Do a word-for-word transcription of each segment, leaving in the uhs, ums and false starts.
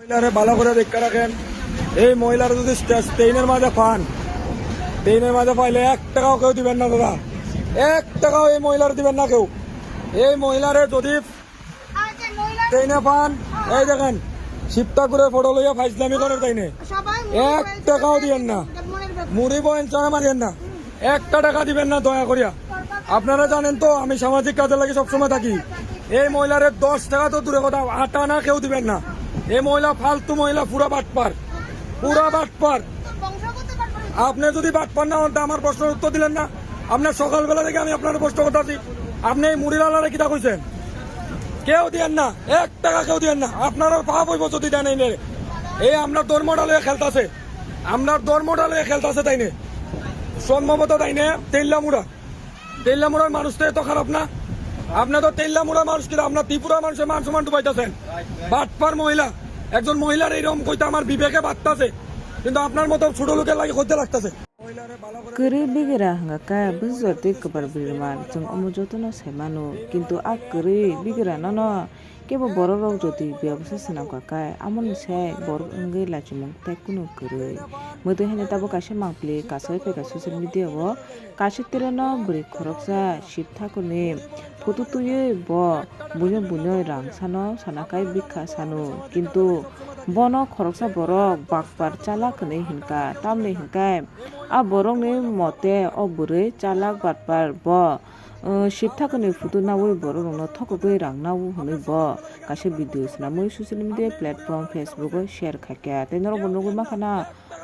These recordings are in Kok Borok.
মহিলারে ভালো করে দেখে রাখেন। এই মহিলারা যদি স্টে-, ট্রেনের মাঝে পান, ট্রেনের মাঝে পাইলে এক টাকাও কেউ দিবেন না দাদা, এক টাকাও এই মহিলার দিবেন না কেউ। এই মহিলারে যদি ট্রেনে পান, এই দেখেন, শিব ঠাকুরের ফটো লইয়া ফাইজলামি করের তাইনে। এক টাকাও দিয়েন না। মুড়ি বইন চড়া মারিয়েন না। একটা টাকা দিবেন না দয়া করিয়া। আপনারা জানেন তো আমি সামাজিক কাজের লাগি সবসময় থাকি। এই মহিলারে দশ টাকা তো দূরে কথা, আটা না কেউ দিবেন না। এই মহিলা ফালতু মহিলা, পুরা বাটপার, পুরা বাটপার। আপনি যদি বাটপার না হন, তা আমার প্রশ্নের উত্তর দিলেন না। আপনার সকালবেলা থেকে আমি আপনার প্রশ্ন করতেছি, আপনি এই মুড়িলালারে কিতা কইছেন? কেউ দিয়েন না, এক টাকা কেউ দিয়েন না। আপনারা পাপ হইব যদি দেন এই মেরে। এই আপনার ধর্মটা লইয়া খেলতাছে, আপনার ধর্মটা লইয়া খেলতাছে তাইনে। সম্ভবত তাইনে তেল্লামুড়া, তেল্লামুড়ার মানুষ তো এত খারাপ না। আপনার তো তেল্লামুড়া মানুষ, কিন্তু আপনার ত্রিপুরা মানুষের মান সম্মান ডুবাইতেছেন। বাটপার মহিলা, একজন মহিলার এইরকম কইতে আমার বিবেকে বাধতাছে, কিন্তু আপনার মতো ছোট লোকের লাগে কইতে লাগতেছে। Kwrwi bigra hwnga khe bwswk tei kwpar birman, chwng omo jotono sai mano, kintu a kwrwi bigra nono kebo borok rok jodi bebsa swnam kha khe, amoni sai borok wngwi lachimung tei kunu kwrwi. Mwtwi haino tabuk kaisa mangpili kasai phaikha social media o, kaisa train o bwrwi khoroksa Shiv Thakurni photo twiwi bo buino buino rang sano sana khai bikha sano, kintu bono khoroksa borok bakpar chalak hwnwi hinkha, tamni hinkhe a borokni mote o bwrwi chalak bakpar bo, uh, Shiv Thakurni photo nawi borok rokno thokgwi rang nao hwnwi bo kaisa video swnamwi social media platform Facebook o share khaikha, tei norok bo nugwi mankha na.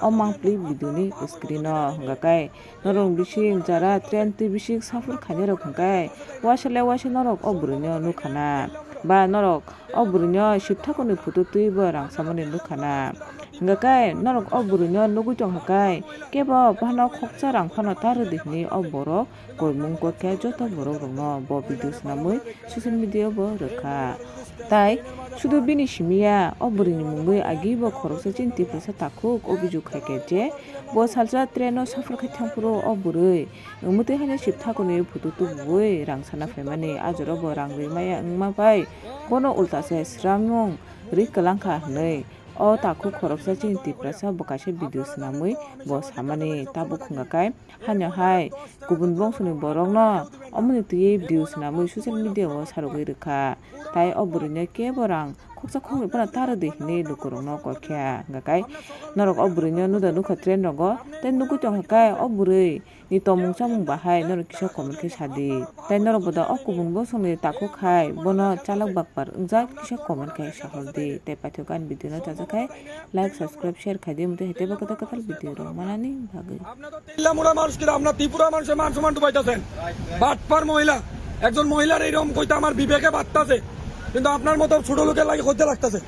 O mangpili video ni screen o hwnga khe norok bising jara train twi bising suffer khainai rok hwnga khe waisa le waisa norok o bwrwi no nukha na ba norok o bwrwi no Shiv Thakur ni photo twi bo rang samani nukha na hwnga khe norok o bwrwi no nugwi tongkha khe kebo bono khoksa rang phano ta rwdi hwnwi o borok koimung kok khe joto borok rokno bo video swnamwi social media o bo rwkha. Tai sudu bini simi ya, o bwrwini mungwi agi bo khoroksa chini Tiprasa takhuk obijok khai khe je bo salsa train o suffer khai thang phuru o bwrwi wngmwtwi haino Shiv Thakurni photo tubuwi rang sana phaimani, a jora bo rang rwi maya wngma bai bono ulta se swrangmung rwi kwlangkha hwnwi o takhuk khoroksa chini Tiprasa bo kaisa video swnamwi bo samani tabuk hwnga khe. Haino hai kubun bongsoni borokno omoni twiwi video swnamwi social media o sarogwi rwkha. Tai o bwrwino kebo rang khoksa khoknwi phano ta rwdi hwnwi lukurokno kok kha. Hwnkha khe norok o bwrwino nuda nukha train rogo, tei nugwi tongkha khe o bwrwini tongmung chamung bahai norok kisa comment khe sadi. Tai norok boda o kubun bongsongni takhuk hai bono chalok bakpar wngjak kisa comment khe sahordi. Tai paithak ani video no chajakhe like, subscribe, share khaidi, mutwi hai teibo kwtal kwtal video rok manani bagwi. তেল্লামুড়া মানুষ, কিন্তু আপনার ত্রিপুরা মানুষের মান সম্মান ডুবাইতেছেন। বাটপার মহিলা, একজন মহিলার এইরকম কইতে আমার বিবেকে বাধতাছে, কিন্তু আপনার মতো ছোট লোকের লাগে কইতে লাগতেছে।